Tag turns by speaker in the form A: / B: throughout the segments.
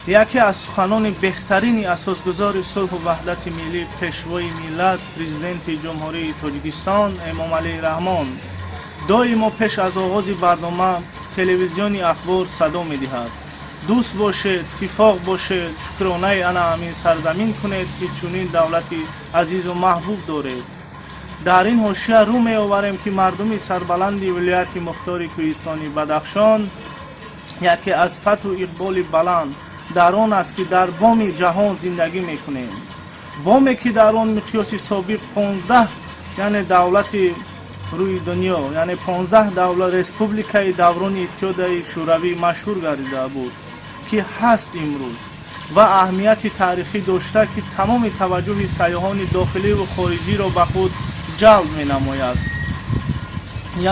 A: Яке аз суханони беҳтарини асосгузори сулҳу ваҳдати миллӣ, Пешвои миллат, Президенти Ҷумҳурии Тоҷикистон Эмомалӣ Раҳмон доимо пеш аз оғози барнома телевизиони Ахбор садо медиҳад: «Дӯст бошед, тифоқ бошед, шукронаи ана ҳамин сарзамин кунед, ки чунин давлати азизу маҳбуб доред». Дар ин ҳошия рӯ меоварем, ки мардуми сарбаланди вилояти мухтори кӯҳистони Бадахшон яке аз фатҳу иқболи баланд дар он аст, ки дар боми ҷаҳон зиндагӣ мекунем, боме ки дар он миқёси собиқ 15, яъне давлати рӯи дунё, яъне 15 давлат республикаи даврони Иттиҳодаи Шӯравӣ машҳур гардида буд, ки ҳаст имрӯз ва аҳамияти таърихӣ дошта, ки тамоми таваҷҷӯҳи сайёҳони дохиливу хориҷиро ба худ ҷалб менамояд.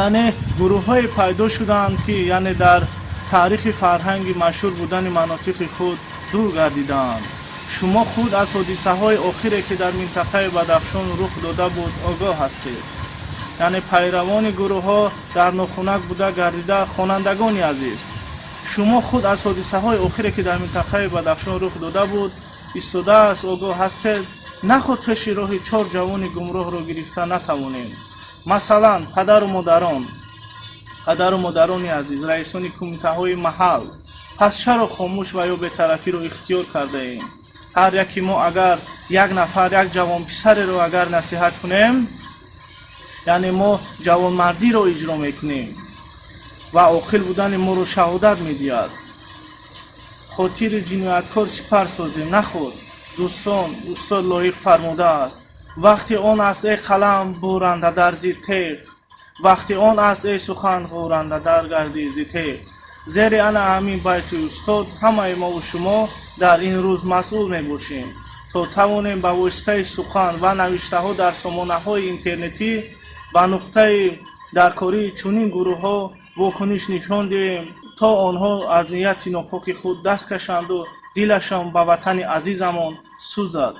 A: Яъне гурӯҳҳое пайдо шудаанд, ки яъне дар таърихи фарҳанги машҳур будани манотиқи худ дур гардидаанд. Шумо худ аз ҳодисаҳои охире, ки дар минтақаи Бадахшон рух дода буд, огоҳ ҳастед. Яъне пайравони гурӯҳҳо дар нохунак буда гардида. Хонандагони азиз, шумо худ аз ҳодисаҳои охире, ки дар минтақаи Бадахшон рух дода буд истодааст, огоҳ ҳастед. Наход пеши роҳи чор ҷавони гумроҳро гирифта натавонем. Масалан, падару модарон, падару модарони азиз, раисони кумитаҳои маҳал, пас чаро хомӯш ва ё бетарафиро ихтиёр кардаем? Ҳар яки мо агар як нафар, як ҷавонписареро агар насиҳат кунем, яъне мо ҷавонмардиро иҷро мекунем ва оқил будани моро шаҳодат медиҳад. Хотири ҷинояткор сипар созем наход. Дӯстон, устод Лоиқ фармудааст: «Вақти он аст, эй қалам, буранда дар зи теғ, вақти он аст, эй сухан, ғӯранда дар гарди зи теғ». Зери ана ҳамин байти устод ҳамаи мову шумо дар ин рӯз масъул мебошем, то тавонем ба воситаи сухан ва навиштаҳо дар сомонаҳои интернетӣ ба нуқтаи даркории чунин гурӯҳҳо вокуниш нишон диҳем, то онҳо аз нияти нопоки худ даст кашанду дилашон ба ватани азизамон сӯзад.